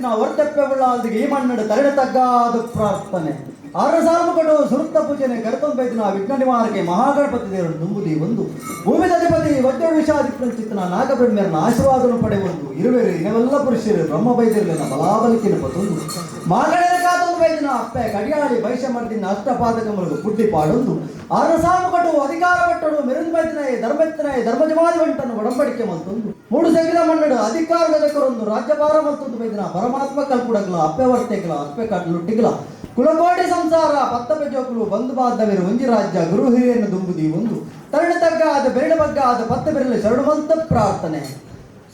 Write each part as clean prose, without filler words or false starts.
ಪಂಚಿತ್ತಿನ ಹೊರತೆಪ್ಪೆ ಉಳ್ಳಾಲ್ದಿಗೆ ಈ ಮಣ್ಣಡು ತರಡೆ ತಗ್ಗಾದ ಪ್ರಾರ್ಥನೆ. ಅರಸಾಮುಕಡು ಸುರುತ್ತ ಪೂಜನೆ ಕರೆತೊಂಬೈದಿನ ವಿಘ್ನ ನಿವಾರಕೆ ಮಹಾಗಣಪತಿ ದೇವರು ತುಂಬುದಿ ಒಂದು ಭೂಮಿದ ಅಧಿಪತಿ ವಜ್ರ ವಿಷಾದಿ ಚಿತ್ತನ ನಾಗಬ್ರಹ್ಮರನ ಆಶೀರ್ವಾದವನ್ನು ಪಡೆಯುವುದು ಇರುವೆರು ಇನವೆಲ್ಲ ಪುರುಷರು ಬ್ರಹ್ಮ ಬೈದಿರಲಿನ ಬಲಾಬಲಿಕಿನ ಪತೊಂದು ಮಾಗಣನ ಕಾತೊಂದು ಬೈದಿನ ಅಪ್ಪೆ ಕಡಿಯಾಳಿ ಬೈಷ ಮರ್ದಿನ ಅಷ್ಟಪಾದಕಮರುಗು ಪುಡ್ಡಿ ಪಾಡೊಂದು ಅರಸಾಮುಕಡು ಅಧಿಕಾರ ಪಟ್ಟಡು ಮೆರುಂದು ಬೈದಿನ ಧರ್ಮೆತ್ತನ ಧರ್ಮಜಮಾದಿ వంటను ಒಡಂಬಡಿಕೆ ಮಲ್ತೊಂದು ಮೂಡು ಸಗಿಲ ಮಣ್ಣಡು ಅಧಿಕಾರದ ಕೊರೊಂದು ರಾಜ್ಯಭಾರ ಮಲ್ತೊಂದು ಬೈದಿನ ಪರಮಾತ್ಮ ಕಲ್ಪುಡಗ್ಲ ಅಪ್ಪೆ ವರ್ತೆಗ್ಲ ಅಪ್ಪೆ ಕಡ್ಲುಟ್ಟಿಗ್ಲ ಕುಲಕೋಟಿ ಸಂಸಾರ ಪತ್ತಪೆ ಜೋಕುಲು ಬಂಧು ಬಾಂಧವರು ಒಂಜಿ ರಾಜ್ಯ ಗುರು ಹಿರಿಯನ್ನು ದುಂಬುದಿ ಒಂದು ತರಣ ತಗ್ಗ ಆದ ಬೆರಳು ಬಗ್ಗ ಆದ ಪತ್ತ ಬೆರಳು ಶರಣುಮಂತ ಪ್ರಾರ್ಥನೆ.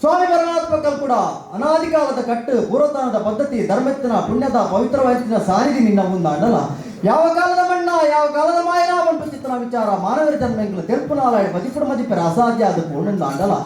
ಸ್ವಾಮಿ ಪರಮಾತ್ಮ ಕಲ್ಕುಡ ಅನಾದಿ ಕಾಲದ ಕಟ್ಟು ಪೂರ್ವತನದ ಪದ್ಧತಿ ಧರ್ಮೆತ್ತಿನ ಪುಣ್ಯದ ಪವಿತ್ರವಾದ ಸಾನಿಧಿ ನಿನ್ನ ಮುಂದಾಡಲ್ಲ. ಯಾವ ಕಾಲದ ಮಣ್ಣ ಯಾವ ಕಾಲದ ಮಾಯನ ಪಂಪುಚಿತ್ತನ ವಿಚಾರ ಮಾನವರ ಜನ್ಮಗಳು ತೆಲ್ಪುನಾಲಾಯ ಮದಿಪುಡ ಮದಿಪರ ಅಸಾಧ್ಯ ಅದು ಪೂರ್ಣಂದಾಡಲ್ಲ.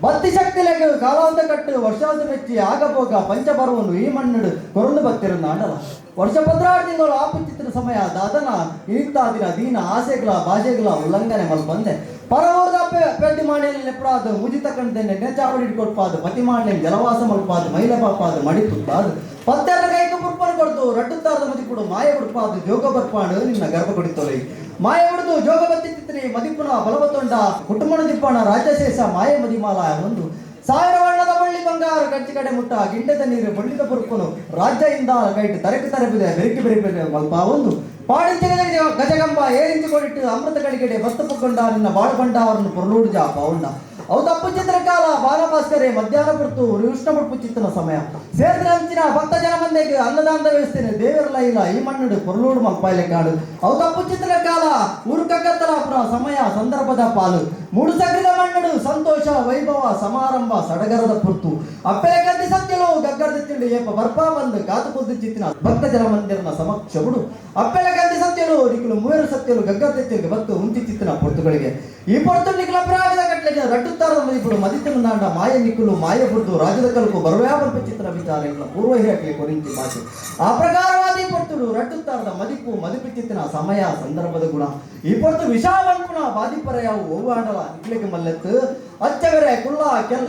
ಬತ್ತಿ ಶಕ್ತಿ ಲೆಕ್ಕ ಕಾಲಾಂತ ಕಟ್ಟು ವರ್ಷಾಂತ ಮೆಚ್ಚಿ ಆಗಭೋಗ ಪಂಚಪರ್ವನು ಈ ಮಣ್ಣು ಕೊರಂದು ಬತ್ತಿರಂದಾಂಡಲ. ವರ್ಷ ಪದ್ರಾಡು ತಿಂಗಳು ಆಪುಚಿತ್ತಿನ ಸಮಯ ದಾದನ ಇನಿತ್ತಾದಿನ ದೀನ ಆಸೆಗಳ ಭಾಷೆಗಳ ಉಲ್ಲಂಘನೆ ಮಲ್ಪಂದೆ ಪರವರ್ದ ಪೆದ್ದಿ ಮಾಣಿಯಲ್ಲಿ ನೆಪ್ರಾದ ಮುಜಿತ ಕಂಡೆನೆ ನೆಚಾವಡಿ ಕೊಡ್ಪಾದ ಪತಿ ಮಾಣ್ಯ ಜಲವಾಸ ಮಲ್ಪಾದ ಮೈಲ ಪಾಪಾದ ಮಡಿತುತ್ತಾದ ಪತ್ತೆರ ಕೈಕು ಪುರ್ಪನ ಕೊಡ್ತು ರಡ್ಡುತ್ತಾರದ ಮದಿಪುಡು ಮಾಯ ಉಡುಪಾದ ಜೋಗ ಬರ್ಪಾಡು ನಿನ್ನ ಗರ್ಭ ಕೊಡಿತೊಲೈ ಮಾಯ ಉಡುದು ಜೋಗ ಬತ್ತಿತ್ತಿತ್ರಿ ಮದಿಪುನ ಬಲವತೊಂಡ ಕುಟುಂಬನ ದಿಪ್ಪಣ ರಾಜಶೇಷ ಮಾಯ ಮದಿಮಾಲ ಒಂದು ಸಾವಿರ ವರ್ಣದ ಬಳ್ಳಿ ಬಂಗಾರ ಕಚ್ಚಿ ಕಡೆ ಮುಟ್ಟ ಗಿಂಡದ ನೀರು ಬಳ್ಳಿದ ಪುರ್ಪನು ರಾಜ್ಯ ಇಂದ ಕೈಟ್ ತರಕು ತರಪಿದೆ ಬೆರಕಿ ಬೆರಿಪಿದೆ ಮಲ್ಪ ಒಂದು ಪಾಡಿಂಚಿನ ಗಜಗಂಬ ಏರಿಂಚು ಕೊಡಿಟ್ಟು ಅಮೃತ ಕಡಿಗೆಡೆ ಬಸ್ತು ಪುಕ್ಕೊಂಡ ನಿನ್ನ ಬಾಳುಬಂಡ ಅವರನ್ನು ಪೊರ್ಲೂಡು ಜಾ ಪೌಂಡ ಅವು ತಪ್ಪು ಚಿತ್ರಕಾಲ ಬಾಲಭಾಸ್ಕರೇ ಮಧ್ಯಾಹ್ನ ಪುರ್ತು ಕೃಷ್ಣ ಮುಡ್ಪು ಚಿತ್ತನ ಸಮಯ ಸೇರಿದ ಅಂಚಿನ ಭಕ್ತ ಜನ ಮಂದಿಗೆ ಅನ್ನದಾನದ ವ್ಯವಸ್ಥೆನೆ ದೇವರ ಇಲ್ಲ ಈ ಮಣ್ಣು ಪೊರ್ಲೂಡು ಮಲ್ಪಾಯಿಲೆ ಕಾಡು ಅವು ತಪ್ಪು ಚಿತ್ರಕಾಲ ಊರು ಕಗ್ಗತ್ತಲಾಪುರ ಸಮಯ ಸಂದರ್ಭದ ಪಾಲು ಮೂಡು ಸಗ್ರಿದ ಮಣ್ಣು ಸಂತೋಷ ವೈಭವ ಸಮಾರಂಭ ಸಡಗರದ ಪುರ್ತು ಅಪ್ಪೆ ಕದ್ದಿ ಸತ್ಯಲು ಗಗ್ಗರದ ತಿಂಡಿ ಏಪ ಬರ್ಪಾ ಬಂದು ಕಾತು ಕುದ್ದು ಚಿತ್ತಿನ ಭಕ್ತ ಜನ ಮಂದಿರನ ಸಮಕ್ಷముడు ಅಪ್ಪೆల ಕದ್ದಿ ಸತ್ಯಲು ನಿಖಲು ಮೂವರು ಸತ್ಯಲು ಗಗ್ಗರದ ತಿಂಡಿ ಬತ್ತು ಉಂಚಿ ಚಿತ್ತಿನ ಪೊರ್ತುಗಳಿಗೆ ಈ ಪೊರ್ತು ನಿಖಲ ಪ್ರಾವಿದ ಕಟ್ಲೆಗೆ ರಡ್ಡುತ್ತಾರದ ಮದಿಪುಡು ಮದಿತನು ನಾಂಡ ಮಾಯ ನಿಕ್ಕುಲು ಮಾಯ ಪುರ್ತು ರಾಜ್ಯದ ಕಲ್ಕು ಬರುವ್ಯಾಪಲ್ಪ ಚಿತ್ರ ವಿಚಾರಗಳ ಪೂರ್ವ ಹಿರಕ್ಕೆ ಕೊರಿಂಚಿ ಭಾಷೆ ಆ ಪ್ರಕಾರವಾದ ಈ ಪೊರ್ತುಡು ರಡ್ಡುತ್ತಾರದ ಮದಿಪು ಮದಿಪು ಚಿತ್ತಿನ ಸಮಯ ಸಂದರ್ಭದ ಗುಣ ಈ ಪೊರ್ತು ವಿಷಾವನ್ಪುಣ ಬಾದಿಪರೆಯಾವು ಒವ್ವಾಂಡಲ ನಿಕ್ಲಿಗೆ ಮಲ್ಲೆತ್ತು ಅಚ್ಚವೆರೆ ಕುಲ್ಲ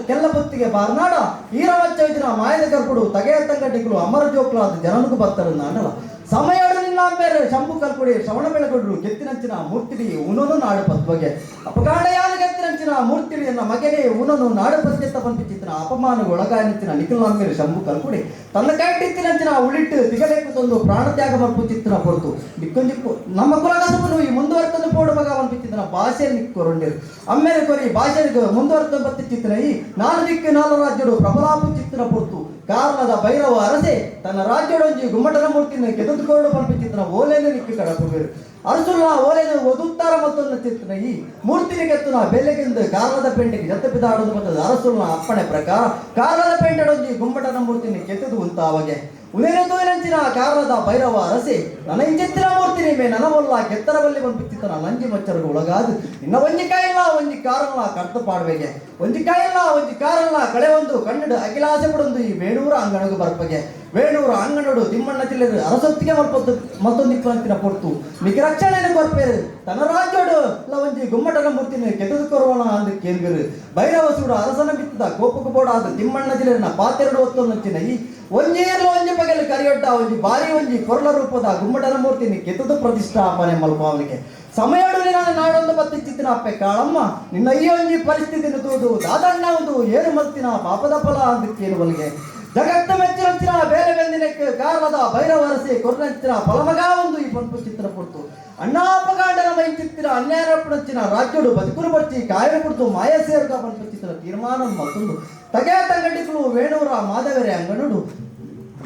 ಕೆಲ್ಲ ಬುತ್ತಿಗೆ ಬಾರ್ನಾಡ ಈರವಚ್ಚ ದಿನ ಮಾಯದ ಕರ್ಪುಡು ತಗೆಯ ತಂಗಟಿಗಳು ಅಮರ ಜೋಕ್ಲಾದ ಜನನಿಗೂ ಬರ್ತಾರೆ ನಾಡಲ ಸಮಯಡು ನಿನ್ನ ಬೇರೆ ಶಂಭು ಕಲ್ಪುಡಿ ಶ್ರವಣ ಬೆಳಗೊಡ್ರು ಕೆತ್ತಿನಂಚಿನ ಮೂರ್ತಿಡಿ ಉನನು ನಾಡು ಪತ್ವಗೆ ಅಪಗಾಂಡಯಾನ ಕೆತ್ತಿನಂಚಿನ ಮೂರ್ತಿಡಿ ಎನ್ನ ಮಗನೇ ಉನನು ನಾಡು ಪತ್ಯತ್ತ ಪಂಪಿಚಿತ್ತಿನ ಅಪಮಾನಗಳು ಒಳಗಾಯನಂಚಿನ ನಿಖಿಲಾಂಬೇರೆ ಶಂಭು ಕಲ್ಪುಡಿ ತನ್ನ ಕೈಟಿತ್ತಿನಂಚಿನ ಉಳಿಟ್ಟು ತಿಗಲೇಕು ತಂದು ಪ್ರಾಣತ್ಯಾಗ ಮರ್ಪುಚಿತ್ತಿನ ಹೊರತು ನಿಕ್ಕೊಂಜಿಕ್ಕು ನಮ್ಮ ಕುಲಕಸಬನು ಈ ಮುಂದುವರ್ತನ್ನು ಪೋಡು ಮಗ ಪಂಪಿಚಿತ್ತಿನ ಭಾಷೆ ನಿಕ್ಕೊರೊಂಡಿರು ಅಮ್ಮೇಲೆ ಕೊರಿ ಭಾಷೆ ಮುಂದುವರ್ತನ ಬತ್ತಿಚಿತ್ತಿನ ಈ ನಾಲು ದಿಕ್ಕು ನಾಲು ರಾಜ್ಯಡು ಪ್ರಬಲಾಪು ಚಿತ್ತಿನ ಪೊರ್ತು ಕಾರಣದ ಭೈರವ ಅರಸೆ ತನ್ನ ರಾಜ್ಯಡೊಂಜಿ ಗುಮ್ಮಟನ ಮೂರ್ತಿನ ಕೆದದುಕೊಂಡು ಪಂಪಿಚಿತ್ತಿನ ಓಲೆಯನ್ನು ನಿಕ್ಕು ಕಡಪುಬೇರು ಅರಸುಲ್ಲ ಓಲೆನು ಒದುತ್ತಾರ ಮತ್ತೊಂದು ಚಿತ್ತಿನ ಈ ಮೂರ್ತಿನ ಕೆತ್ತುನ ಬೆಲೆಗೆಂದು ಕಾರಣದ ಪೆಂಟಿಗೆ ಜತ್ತ ಬಿದಾಡೋದು ಮತ್ತು ಅರಸುಲ್ನ ಅಪ್ಪಣೆ ಪ್ರಕಾರ ಕಾರಣದ ಪೆಂಟಡೊಂಜಿ ಗುಮ್ಮಟನ ಮೂರ್ತಿನ ಕೆತ್ತದು ಉಂತಾವಗೆ ಉನೇನೆ ತೋಯಿನಂಚಿನ ಕಾರಣದ ಭೈರವ ಅರಸೆ ನನ್ನ ಇಂಚಿತ್ತಿನ ಮೂರ್ತಿ ಮೇ ನನವಲ್ಲ ಕೆತ್ತರವಲ್ಲಿ ಪಂಪಿಚಿತ್ತನ ನಂಜಿ ಮಚ್ಚರಿಗೆ ಒಳಗಾದು ನಿನ್ನ ಒಂಜಿ ಕಾಯಿಲ್ಲ ಒಂಜಿ ಕಾರಲ್ಲ ಕರ್ತು ಪಾಡುವೆಗೆ ಒಂಜಿ ಕಾಯಿಲ್ಲ ಒಂಜಿ ಕಾರಲ್ಲ ಕಳೆ ಒಂದು ಕನ್ನಡ ಅಖಿಲಾಸೆ ಪಡೊಂದು ಈ ವೇಣೂರ ಅಂಗಣಗು ಬರ್ಪಗೆ ವೇಣೂರ ಅಂಗನಡು ತಿಮ್ಮಣ್ಣ ಜಿಲ್ಲೆ ಅರಸೊತ್ತಿಗೆ ಮಲ್ಪೊತ್ತು ಮತ್ತೊಂದು ಇಪ್ಪತ್ತಿನ ಪೊರ್ತು ನಿಕ್ಕೆ ರಕ್ಷಣೆಯನ್ನು ಕೊರ್ಪೇರು ತನ್ನ ರಾಜ್ಯೋಡು ಒಂಜಿ ಗುಮ್ಮಟನ ಮೂರ್ತಿನ ಕೆತ್ತದು ಕೊರುವಣ ಅಂದು ಕೇಳ್ಬಿರು ಭೈರವ ಸೂಡು ಅರಸನ ಬಿತ್ತದ ಕೋಪಕ್ಕೆ ಬೋಡಾದ ತಿಮ್ಮಣ್ಣ ಜಿಲ್ಲೆನ ಪಾತೆರಡು ಹೊತ್ತು ಈ ಒಂಜೇರ್ಲ ಒಂಜಿ ಪಗಲು ಕರಿಯೊಡ್ಡ ಒಂಜಿ ಬಾರಿ ಒಂಜಿ ಕೊರಳ ರೂಪದ ಗುಮ್ಮಟನ ಮೂರ್ತಿನ ಕೆತ್ತದು ಪ್ರತಿಷ್ಠಾಪನೆ ಮಲ್ಪಾವನಿಗೆ ಸಮಯಡು ನಿನ್ನ ನಾಡೊಂದು ಬತ್ತಿಚ್ಚಿತ್ತಿನ ಅಪ್ಪೆ ಕಾಳಮ್ಮ ನಿನ್ನ ಈ ಒಂಜಿ ಪರಿಸ್ಥಿತಿನ ತೂದು ದಾದಣ್ಣ ಒಂದು ಏರು ಮಲ್ತಿನ ಪಾಪದ ಫಲ ಅಂದು ಕೇಳುವಲ್ಗೆ ಜಗತ್ತ ಮೆಚ್ಚಿನಂಚಿನ ಬೇರೆ ಬೆಂದಿನಕ್ಕೆ ಕಾರಣದ ಭೈರವರಸಿ ಕೊರ್ನಂಚಿನ ಫಲಮಗ ಒಂದು ಈ ಪಂಪು ಚಿತ್ರ ಪುರ್ತು ಅಣ್ಣಾಪಗಾಂಡನ ಮೈಂಚಿತ್ತಿನ ಅನ್ಯಾಯಪಡಂಚಿನ ರಾಜ್ಯಡು ಬದುಕುರು ಬಚ್ಚಿ ಕಾಯರು ಪುಡ್ತು ಮಾಯ ಸೇರ್ಗ ಪಂಪು ಚಿತ್ರ ತೀರ್ಮಾನ ಮತ್ತೊಂದು ತಗೆಯ ತಂಗಡಿಗಳು ವೇಣೂರ ಮಾಧವೆರೆ ಅಂಗನುಡು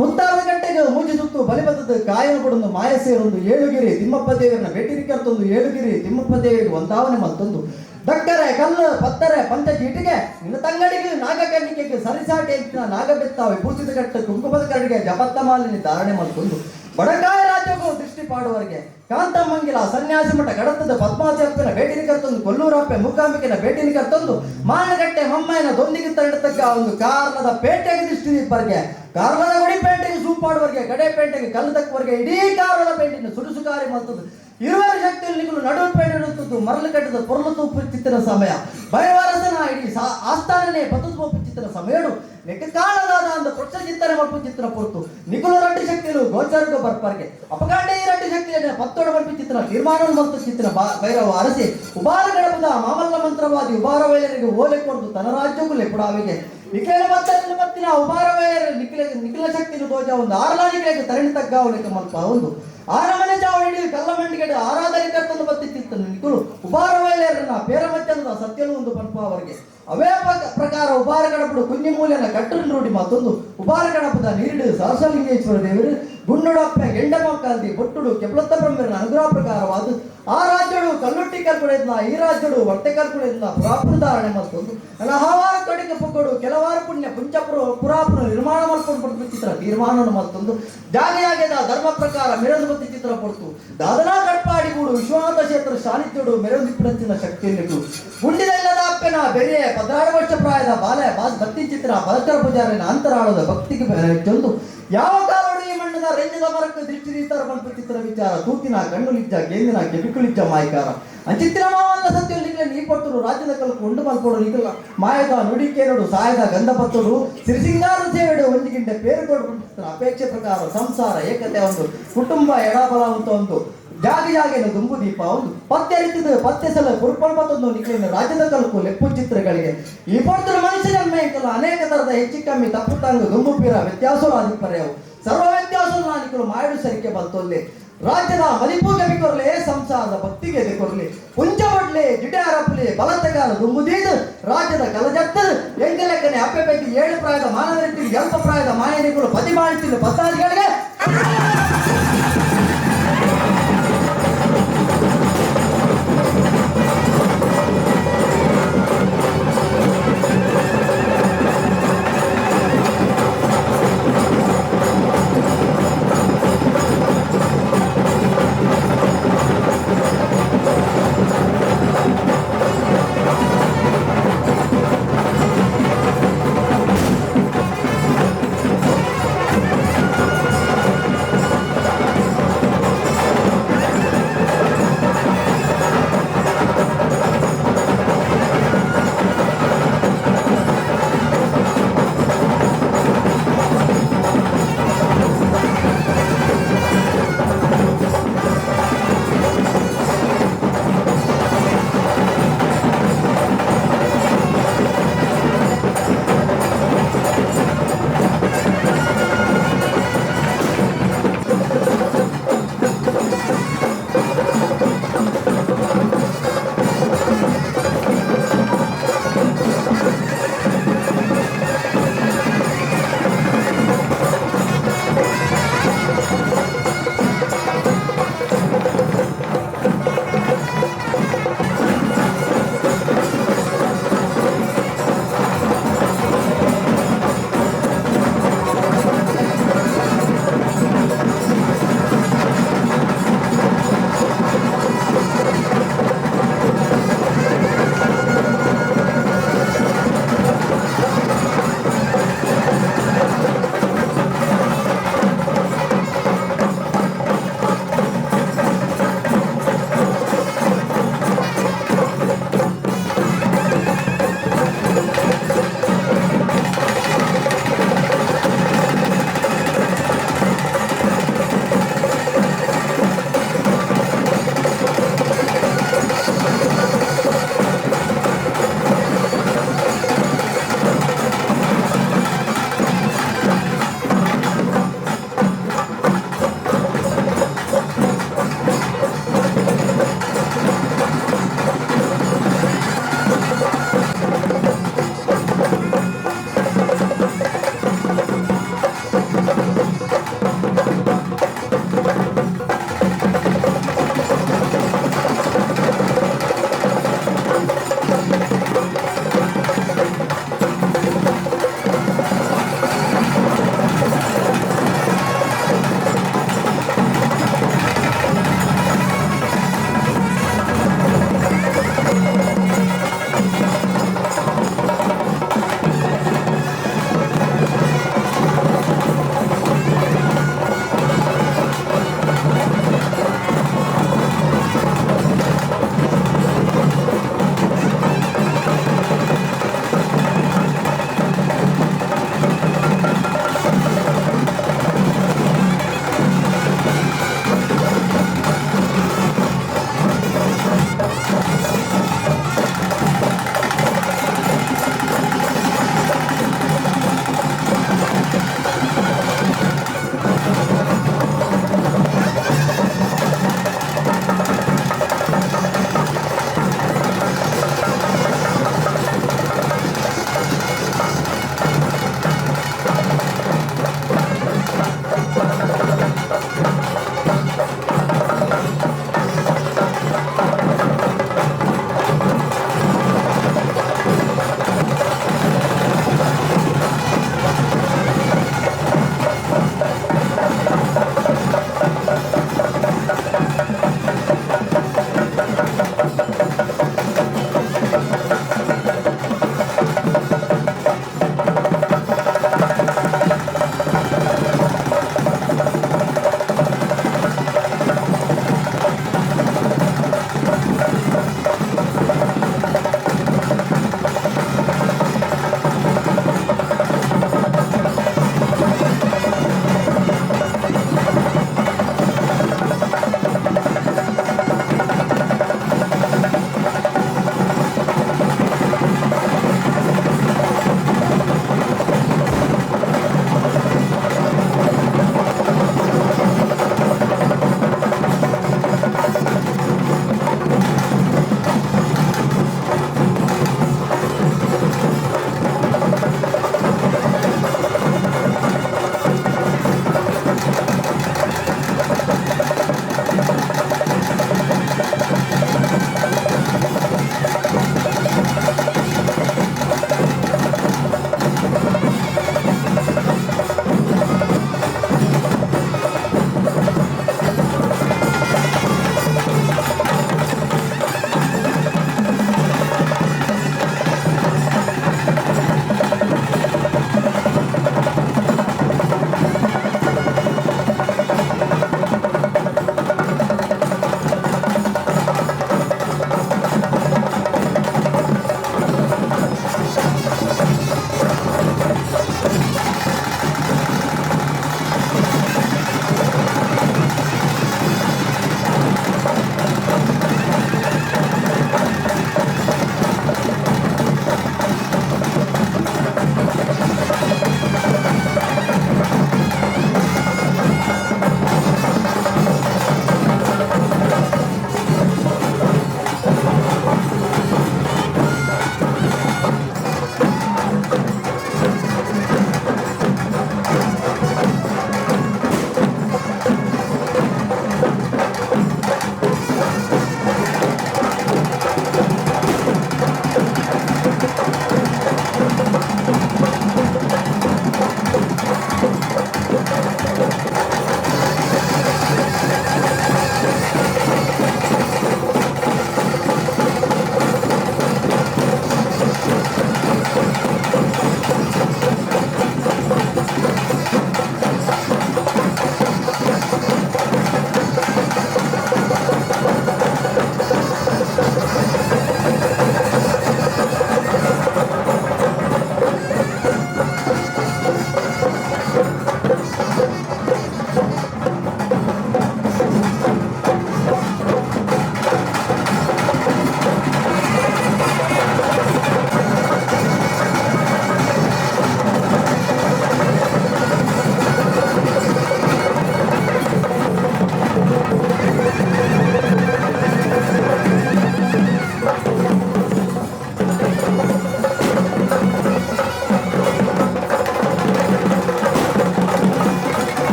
ಮುಂತಾದ ಗಂಟೆಗೆ ಮೂಜಿ ಸುತ್ತು ಬಲಿಬತ್ತದ ಕಾಯನ ಕೊಡೊಂದು ಮಾಯ ಸೇರೊಂದು ಏಳುಗಿರಿ ತಿಮ್ಮಪ್ಪ ದೇವರನ್ನ ಭೇಟಿ ಕರ್ತೊಂದು ಏಳುಗಿರಿ ತಿಮ್ಮಪ್ಪ ದೇವರಿಗೆ ಒಂದಾವನೆ ಮತ್ತೊಂದು ದಕ್ಕರೆ ಕಲ್ಲು ಪತ್ತರೆ ಪಂಚಜೀಟಿಗೆ ನಿನ್ನ ತಂಗಡಿಗೆ ನಾಗಕನ್ನಿಕೆಗೆ ಸರಿಸಾಟಿ ಅಂತಿನ ನಾಗಬೆತ್ತ ವಿಭೂಷಿತ ಕಟ್ಟ ಕುಂಕುಮದ ಕರಡಿಗೆ ಜಪತ್ತ ಮಾಲಿನಿ ಧಾರಣೆ ಮತ್ತೊಂದು ಬಡಕಾಯ ರಾಜ್ಯಕ್ಕೂ ದೃಷ್ಟಿ ಪಾಡುವವರಿಗೆ ಕಾಂತಮ್ಮಂಗಿಲ ಸನ್ಯಾಸಿ ಮಠ ಗಡತದ ಪದ್ಮಾವತಿ ಅಪ್ಪನ ಭೇಟಿನ ಕರ್ತೊಂದು ಕೊಲ್ಲೂರಪ್ಪೆ ಮೂಕಾಂಬಿಕೆನ ಭೇಟಿನ ಕರ್ತೊಂದು ಮಾನಗಟ್ಟೆ ಮಮ್ಮಯ್ಯನ ದೊಂದಿಗೆ ತರಡತಕ್ಕ ಒಂದು ಕಾರಣದ ಪೇಟೆಗೆ ದೃಷ್ಟಿ ಇಬ್ಬರಿಗೆ ಕಾರಣದ ಗುಡಿ ಪೇಟೆಗೆ ಸೂಪಾಡುವವರೆಗೆ ಗಡೆ ಪೇಟೆಗೆ ಕಲ್ಲು ತಕ್ಕವರೆಗೆ ಇಡೀ ಕಾರಣದ ಪೇಟೆಯನ್ನು ಸುಡುಸುಕಾರಿ ಮಲ್ತದ್ದು ಇರುವರ ಶಕ್ತಿಯಲ್ಲಿ ನಿಗಳು ನಡುವೆ ಪೇಟೆ ಮರಳು ಕಟ್ಟದ ಪೊರಲು ತೂಪು ಚಿತ್ತಿನ ಸಮಯ ಭೈರವರಸನ ಇಡೀ ಆಸ್ಥಾನನೆ ಬದುಕು ಚಿತ್ರ ಸಮಯಡು ನೆಕ್ಕ ಕಾಲದಾದ ಅಂದ ಪ್ರೊಕ್ಷ ಚಿಂತನೆ ಮಲ್ಪು ಚಿತ್ರ ಪೊರ್ತು ನಿಕುಲು ರಡ್ಡು ಶಕ್ತಿಲು ಗೋಚರಕ್ಕೆ ಬರ್ಪರ್ಗೆ ಅಪಕಾಂಡೆ ಈ ರಡ್ಡು ಶಕ್ತಿಯನ್ನು ಪತ್ತೊಡ ಮಲ್ಪು ಚಿತ್ರ ತೀರ್ಮಾನ ಮಲ್ತು ಚಿತ್ರ ಭೈರವ ಅರಸಿ ಉಬಾರ ಗಣಪದ ಮಾಮಲ್ಲ ಮಂತ್ರವಾದಿ ಉಬಾರ ವೇಲರಿಗೆ ಓಲೆ ಕೊಡ್ದು ತನ್ನ ರಾಜ್ಯಕ್ಕೂ ಲೆಪುಡಾವಿಗೆ ನಿಖಿಲ ಮತ್ತನ್ನು ಮತ್ತಿನ ಉಬಾರ ವೇಲರ ನಿಖಿಲ ನಿಖಿಲ ಶಕ್ತಿನು ತೋಜ ಒಂದು ಆರ್ಲಾ ನಿಖಿಲಕ್ಕೆ ತರಣಿ ತಗ್ಗಾವಲಿಕ್ಕೆ ಮಲ್ಪ ಒಂದು ಆರಮನೆ ಚಾವಡಿ ಕಲ್ಲಮಂಡಿಗಡೆ ಆರಾಧನೆ ಕರ್ತನು ಬತ್ತಿತ್ತಿತ್ತನು ನಿಕುಲು ಉಬಾರ ವೇಲರನ್ನ ಪೇರಮಚ್ಚನದ ಸತ್ಯನು ಒಂದು ಪನ್ಪ ಅವರಿಗೆ ಅವೇ ಪ್ರಕಾರ ಉಬಾರ ಗಣಪಡು ಕುഞ്ഞಿ ಮೂಲೆನ ಕಟ್ಟರು ರೂಢಿ ಮತ್ತೊಂದು ಉಬಾರ ಗಣಪದ ನೀರಿಡು ಸಹಸಲಿಂಗೇಶ್ವರ ದೇವರು ಗುಂಡುಡಪ್ಪ ಗೆಂಡಮಕ್ಕಲ್ದಿ ಬೊಟ್ಟುಡು ಕೆಪ್ಲತ್ತ ಬ್ರಹ್ಮರನ ಅನುಗ್ರಹ ಪ್ರಕಾರವಾದ ಆ ರಾಜ್ಯಡು ಕಲ್ಲುಟ್ಟಿ ಕಲ್ಪಡೆದ್ನ ಈ ರಾಜ್ಯಡು ಹೊಟ್ಟೆ ಕಲ್ಪಡೆದ್ನ ಪುರಾಪುರ ಧಾರಣೆ ಮತ್ತೊಂದು ಹಲವಾರು ಕಡಿಗೆ ಪುಕ್ಕಡು ಕೆಲವಾರು ಪುಣ್ಯ ಪುಂಚಪುರ ಪುರಾಪುರ ನಿರ್ಮಾಣ ಮಲ್ಕೊಂಡು ಚಿತ್ರ ತೀರ್ಮಾನ ಮತ್ತೊಂದು ಜಾಗೆಯಾಗ್ಯದ ಧರ್ಮ ಪ್ರಕಾರ ಮೆರದು ಮತ್ತು ಚಿತ್ರ ಪೊರ್ತು ದಾದನಾ ಕಡ್ಪಾಡಿ ಗೂಡು ವಿಶ್ವನಾಥ ಕ್ಷೇತ್ರ ಸಾನ್ನಿಧ್ಯಡು ಮೆರದು ಇಪ್ಪಂಚಿನ ಶಕ್ತಿಯನ್ನು ಗುಂಡಿದಲ್ಲದ ಅಪ್ಪನ ಬೆರೆಯ 16 ವರ್ಷ ಪ್ರಾಯದ ಬಾಲೆ ಬಾಸ್ ಭಕ್ತಿ ಚಿತ್ರ ಭಾಸ್ಕರ ಪೂಜಾರಿನ ಅಂತರಾಳದ ಭಕ್ತಿಗೆ ಬೆರೆಚೊಂದು ಯಾವ ಕಾಲಡು ಈ ಮಣ್ಣದ ರೆಂಜದ ಮರಕ್ಕೆ ದೃಷ್ಟಿ ರೀತರ ಬಂತು ಚಿತ್ರ ವಿಚಾರ ತೂತಿನ ಕಣ್ಣುಲಿಜ್ಜ ಗೇಂದಿನ ಕೆಬಿಕುಲಿಜ್ಜ ಮಾಯಕಾರ ಅಂಚಿತ್ರ ಮಾವಲ್ಲ ಸತ್ಯ ನೀ ಪಟ್ಟರು ರಾಜ್ಯದ ಕಲ್ಕು ಉಂಡು ಮಲ್ಪಡು ನಿಖಲ ಮಾಯದ ನುಡಿಕೇನುಡು ಸಾಯದ ಗಂಧಪತ್ತುಡು ಸಿರಿಸಿಂಗಾರ ಸೇವೆಡು ಒಂಜಿಗಿಂಡೆ ಪೇರುಕೊಡು ಅಪೇಕ್ಷೆ ಪ್ರಕಾರ ಸಂಸಾರ ಏಕತೆ ಒಂದು ಕುಟುಂಬ ಎಡಬಲ ಅಂತ ಒಂದು ಜಾಗೆ ಜಾಗೆನ ದುಂಬು ದೀಪ ಒಂದು ಪತ್ತೆ ರೀತಿದ ಪತ್ತೆ ಸಲ ಕುರುಪಲ್ ಮತ್ತೊಂದು ನಿಖಲಿನ ರಾಜ್ಯದ ಕಲ್ಕು ಲೆಪ್ಪು ಚಿತ್ರಗಳಿಗೆ ಈ ಪೊರ್ತರು ಮನುಷ್ಯ ಜನ್ಮ ಎಂಕಲ್ಲ ಅನೇಕ ತರದ ಹೆಚ್ಚು ಕಮ್ಮಿ ತಪ್ಪು ತಂಗು ದುಂಬು ಪೀರ ವ್ಯತ್ಯಾಸಗಳು ಆದಿಪರ್ಯವು ಸರ್ವ ವ್ಯತ್ಯಾಸಗಳು ನಾನಿಕರು ಮಾಯಡು ಸರಿಕೆ ಬಲ್ತೊಲ್ಲೆ ರಾಜ್ಯದ ಮಲಿಪು ಕೊರಲೆ ಸಂಸಾರದ ಭಕ್ತಿಗೆ ಕೊರಲಿ ಪುಂಚ ಬಡ್ಲೆ ಜಿಡೆ ಅರಪಲಿ ಬಲತ್ತಗಾಲ ದುಂಬುದೀದು ರಾಜ್ಯದ ಕಲಜತ್ತ ಎಂಗಲೆಕ್ಕನೆ ಅಪ್ಪೆ ಪೈಕಿ 7 ಪ್ರಾಯದ ಮಾನವರಿಗೆ ಅಲ್ಪ ಪ್ರಾಯದ ಮಾಯನಿಗಳು ಪದಿ ಮಾಡಿಸಿದ ಪತ್ತಾದಿಗಳಿಗೆ.